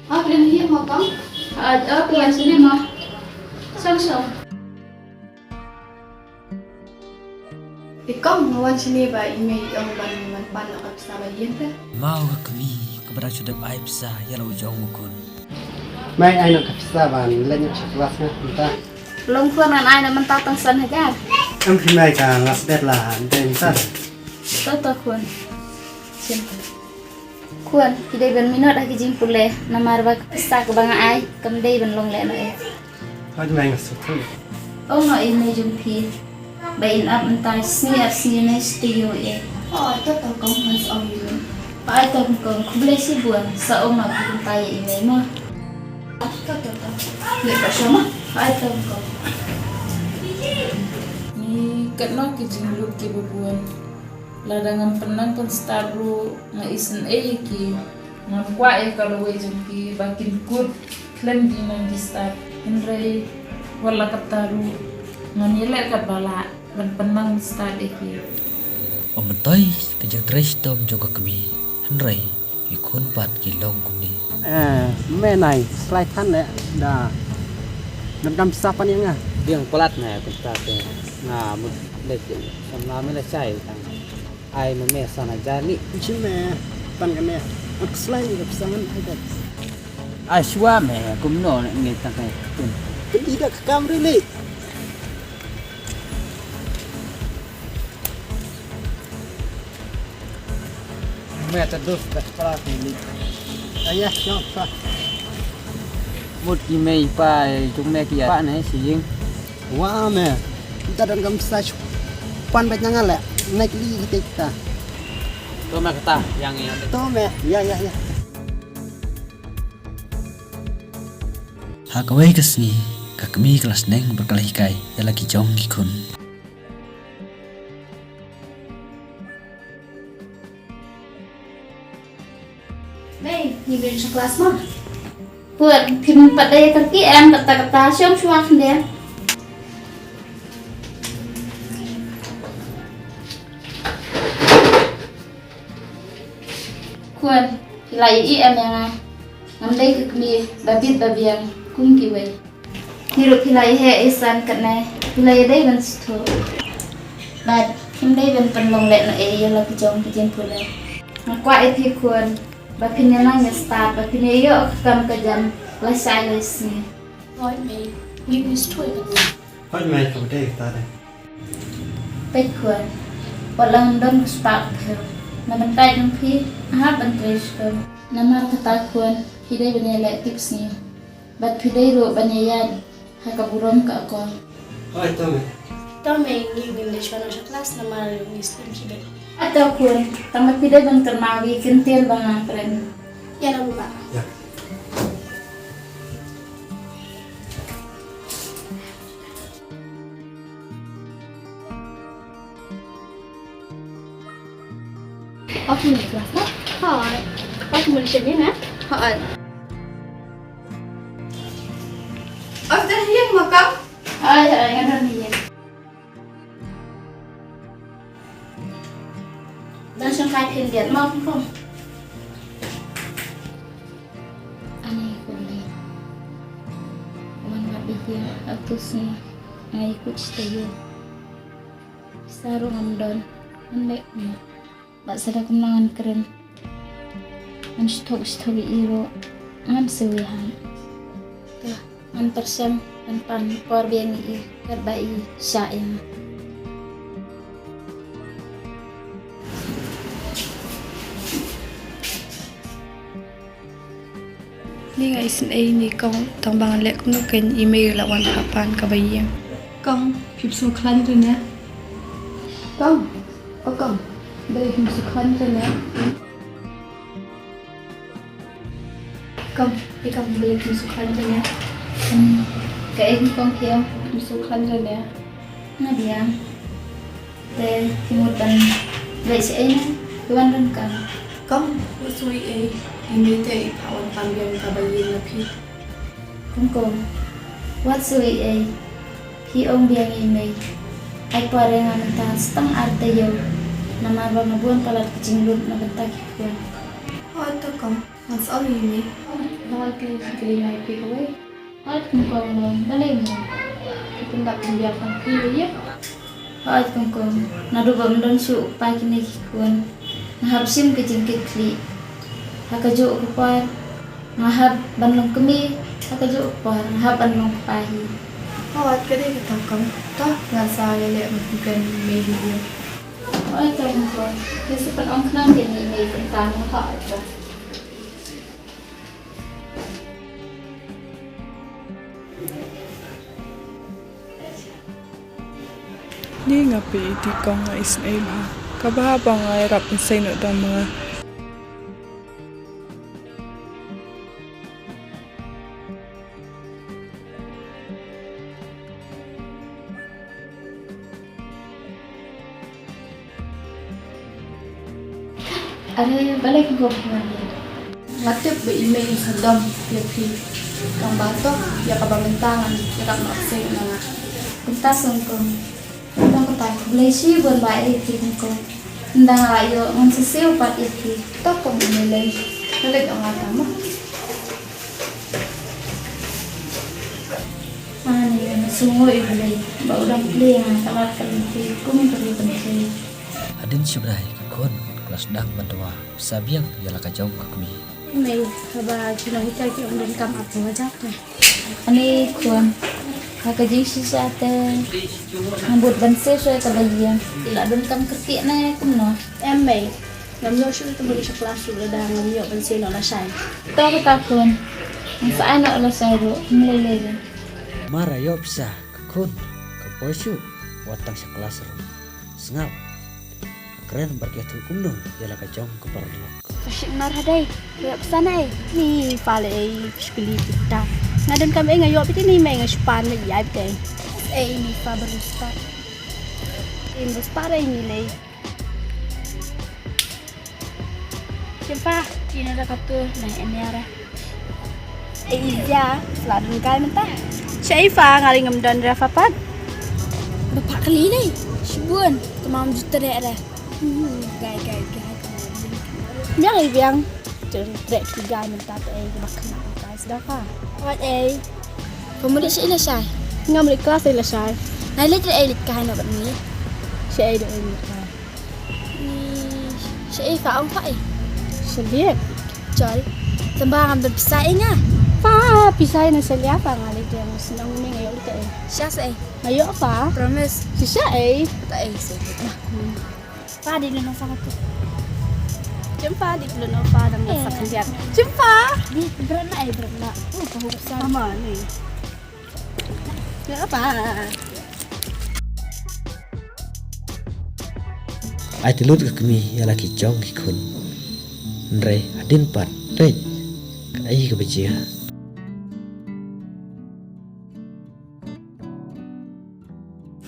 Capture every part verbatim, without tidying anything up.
Ah, phi dang ïeng mo kong? Ah, ah, phi wan shane mo. Shong, shong. I kong, nga wan shane ba i mei i ong ban, ban pan noh ka pisa ba ïeng te. Mo ka kmie kaba dang shu dep ai pisa ïa la u jong u khun. Mei, ai noh ka pisa ban leit noh sha klas nga mynta. Long khun, ngan ai noh mynta tang san hajar. Em phi mei, ka nga sdang la dei mynta. To to khun. Shen. Khun, phi dei ban minot ha ki jingpule, namar ba ka pisa kaba nga ai kam dei ban long lehnoh eh. Hooid mei, nga sngewthuh. Ong noh ïa i mei jong phi ba in ap mynta sngi ar sngi ne shu ïoh eh. Oh, to to kong, ngan sa ong ïa i mei. Ai to kong, khublei shibun, sa ong noh phi kumta ïa i mei mo. To to to. Leit pat sha ma. Ai to kong. Ni katno ki jinglut kiba bun. Lada ngam pynang pynstad ruh nga isynei ïa ki. Ngam kwah ïa ka lawei jong ki ba kin kut khlem ki nang ki stad. Hynrei wat la katta ruh ngan ïaleh katba lah ban pynang pynstad ïa ki. Ym myntoi ka jingtrei shitom jong ka kmie, hynrei ki khun pat ki long kumne. Eh, me nai, slai than leh da. Donkam pisa pan ïa nga. Biang palat na kumta te. Nga mut leh samla me la chai tang. Ai ma me san hajar ni. Chin me pan kane. Ak slai ka pisa ngan ai dat. Ai shuwa me kumno ngi tang kai. Kan i da ka kam ri li. Me ta dus ka pra ki li. Aya shop pa. Mut ki mei pa jong me ki ya pa ne si ying. Wa me. Kita donkam pisa shu pan bet nyangal le. Naik li kita. To me kata yang yang. To me. Ya ya ya. Ha kawei ka sngi ka kmie ka la sneng bad ka la hikai ïa la ki jong ki khun. Mei, ngi mei sha klas mo. Put, phim pat dei ka ki em kata kata shong shuwa khyndiat. Khun, phi la ïohi em ïa nga. Ngam dei ka kmie ba bit ba biang kum kiwei. Ngi ruh phi la ïa heh ïa san katne, phi la ïa dei ban sngewthuh. Bad phim dei ban pynlong lehnoh ei ïa la ki jong ki jingpule. Nga kwah ïa phi khun ba phin ïa nang ïa stad ba phin ïa ïoh ka kam ka jam lashai lashisngi. Hooid mei, ngi sngewthuh ïa kane. Hooid mei, ka dei kata de. Peit khun, wat la ngam don ka spah ka phew, na bynta jong phi nga hap ban trei shitom. Namar kata khun, phi dei ban ïaleh tip sngi. Bad phi dei ruh ban ïaid ha ka burom ka akor. Hooid to mei. To mei, ngi ngin leit shuwa noh sha klas namar ngi slim shibit. Ato khun, tang ba phi dei ban kynmaw ïa ki kyntien ba nga kren. Ïa la u ba. Ïa. Oke, mei klas na. Hooid. Oke, mei sha ne na. Hooid. Oke, dah ïeng mo kong. Hooid, hooid, nga don ïeng. Dang shong kai phin diat mo kong. Ani kong le. Wan bad ïa atu sngi ngai kuch tayo. Sa ruh ngam don. Ngan leh kumno? Bad sa da kumno ngan kren? Ngan shu thok shu thok ïa i ruh ngam sngewthuh. Te ngan pyrshang ngan pan por biang ïa i katba i shah ïa nga. Ni nga isynei ni kong, tang ba nga leh kumno kein i mei la wan ha pan kaba ïeng. Kong, phim sngewkhlaiñ re ne? Kong, o kong, balei phim sngewkhlaiñ re ne? Kong, i kong, balei phim sngewkhlaiñ re ne? Hmm, kaei kong phi ong? Phim sngewkhlaiñ re ne? Nga biang. Te phi mut ban leit shaei ne? Phi wan ryngkat. Kong, wat sngew ei ei, i mei te i phah wan pan biang kaba ïeng na phi. Kong kong, wat sngew ei ei. Phi ong biang ïa i mei. Ai por ïa nga mynta sa tang ar taïew. Namar ba nga bun palat ki jinglut na bynta ki khun. Hooid to kong. Ngan sa ong ïa me. Ba ngan kylli, kylli ngai phi kawei. Hooid kong kong, balei mo? Phi pyndap pynbiang tang phi ïa. Hooid kong kong, naduh ba ym don shuh u kpa kine ki khun, nga hap shim ka jingkitkhlieh. Ha kajuh ka por nga hap ban long kmie, ha kajuh ka por nga hap ban long kpa hi. Hooid, ka dei kata kong. To ngan sa ïaleh ban pynkren ïa me hi ïa. Hooid kong kong, phi sa pynong khnang ïa me, me pyntan hooid kong. Ni nga phi iti kong, nga isynei bha. Kaba haba nga ïarap pynshai noh da ma nga. Are balei kong kong phi wan late? Nga tip ba i mei i sa dom ïa phi. Tang ba to ïa kaba mynta ngan ïarap noh seh na nga. Kumta kong kong. Tang kata khublei shibun ba ïeit ïa phi kong kong. Ynda nga la ïoh ngan sa siew pat ïa phi. To kong i mei lei. Nga leit ong nga tang mo. Ani nga sngew ïa U Blei ba u dang plie ïa nga ka lad ka lynti kum ka ri ka mynsiem. Hadien shi bnai ki khun ki la sdang ban dawa pisa biang ïa la ka jong ka kmie. Mei, haba ki nonghikai ki ong donkam arphew hajar te. Ani khun, ha ka jingshisha te nga bud ban siew shuwa ïa kaba ïeng. Ki la donkam kyrkieh ne kumno? Em mei, ngam ïoh shuh te bun sha klas ruh lada ngam ïoh ban siew noh lashai. To kata khun, ngan sa ai noh lashai ruh, ym lei lei. Mar ïoh pisa ka khun, ka poi shuh wat tang sha klas ruh. Sngap. Kren bad ïathuh kumno ïa la ka jong ka paralok. Sa shim mar hadei. Ïoh pisa nai. Ni pale ei pishkuli kita. Nga donkam ei nga ïoh piti ni mei nga shu pan mei ïa piti. Ei ni pa baru spa. Ei baru spa ei ni lei. Shim pa, ina da katu na enia ra. Ei ija, sla dun kai mynta. Shai fa nga ring ngam don ra fa pat. Ba pa kali ni. Shibun, tamam juta re ra. Hmm, gai gai gai. Biang ei biang. Jeng trek ki gai mynta te ei ba kena ka sda fa. Wat ei. Ko muli shai la shai. Ngam li klas ei la shai. Nai lek ei lek kai no bat ni. Shai do ei lek kai. Ni, sha ei fa ong fa ei. Sha liat. Chol. Tamba ngam don pisa ei nga. Fa pisa ei na sha liat fa nga leit deng snong ni nga ïoh leit ei. Sha sa ei. Nga ïoh fa. Promise. Shisha ei. Ta ei sa ei. Fa di leno fa ka tu. Chem fa di leno fa dang sa khliat. Chem fa. Di brana ei brana. Uh, pahu sa. Ama ni. Ïa pa. Ai te lut ka kmie ïa la ki jong ki khun. Hynrei hadien pat leit ka ai ka bajia.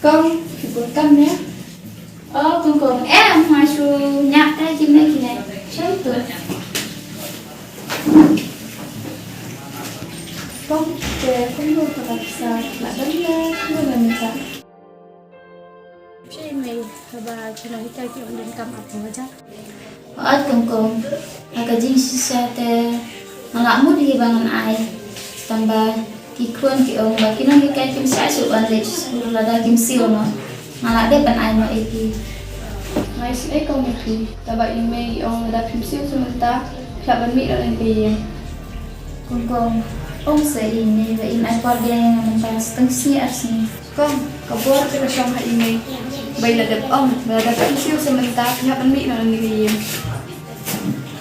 Kong, ki bun kam ne? Oh, kong kong. Em, nga shu ñiah ka kine kine. Shu tu. Kong, te kong lu ka sa la dan le kong lu minta. Shi mei, haba kino kita ki ong donkam arphew hajar. Hooid kong kong, ha ka jingshisha te nga la mut hi ba ngan ai. Tang ba ki khun ki ong ba ki nonghikai kim shah shuh ban leit skul lada kim siew noh. Nga la dep ban ai noh ïa ki. Nga isynei kong ïa ki, tang ba i mei i ong lada phim siew shuh mynta, phi hap ban mih noh na ka ïing. Kong kong, ong sa i mei ba in ai por biang ïa nga mynta sa tang sngi ar sngi. Kong, ka bor te ka shong ha i mei. Ba i la dep ong ba lada phim siew shuh mynta phi hap ban mih noh na ka ïing.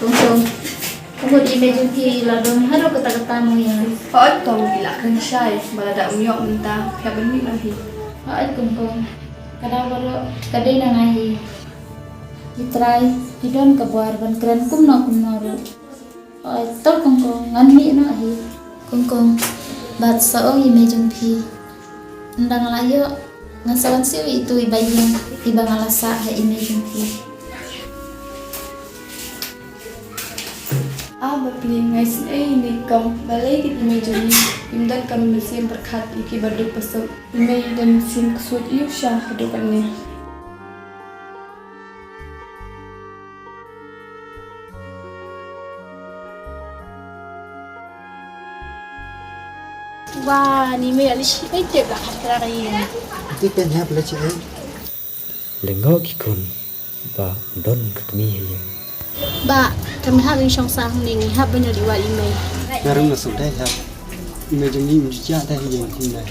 Kong kong, ka mut i mei jong phi la don haduh katta katta mo ïa. Hooid kong, i la kren shai ba lada um ïoh mynta phi hap ban mih noh hi. Hooid kong kong, ka daw baroh ka dei na nga hi. Ki trai ki don ka bor ban kren kumno kumno ruh. Oi, to kong kong, ngan mih noh hi. Kong kong, bad sa ong i mei jong phi. Ynda nga la ïoh, ngan sa wan siew ïa itu i ba ïeng, i ba nga la sah ha i mei jong phi. Ah, bapli, nga isynei ïa i mei kong, balei kit i mei jong ngi, im don kam mynsiem pyrkhat ïa ki ba duk ba suk. I mei i don mynsiem ksuid ïa u sha haduh katne. Wa ni me ali shi ai te la khatra ka yin. Ti pen hap la chi ai. Lyngngoh ki khun ba don ka kmie ha ïing. Ba kam hap ïing shong sang ning hap ban ïa li wa li me. Nga rung nga suk dei hap. I me jong ngi um ju jia dei ha ïing kum dei.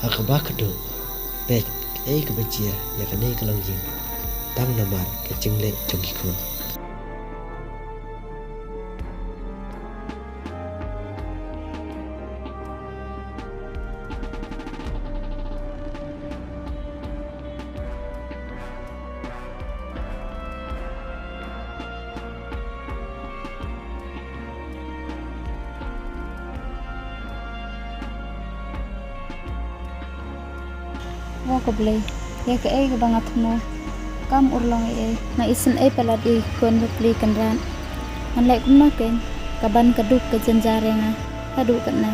Ha kaba kdup, peit kaei kaba jia ïa kane ka longïing tang namar ka jingleh jong ki khun. Wa ko Blei, ïa kaei kaba nga thmu kam urlong ei ei. Nga isynei palat ïa ki khun bapli kynrad. Ngan leh kumno keiñ, ka ban ka duk ka jynjar ïa nga haduh katne.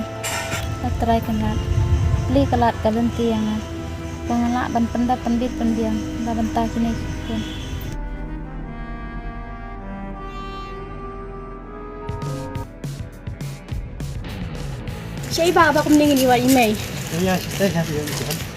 Ka trai kynrad, pli ka lad ka lynti ïa nga ba ngan lah ban pyndap pynbit pynbiang na bynta kine ki khun. Shei ba ba kumne ngin ïa wa i mei. Ïa, shei ba kumne ngin ïa wa i mei.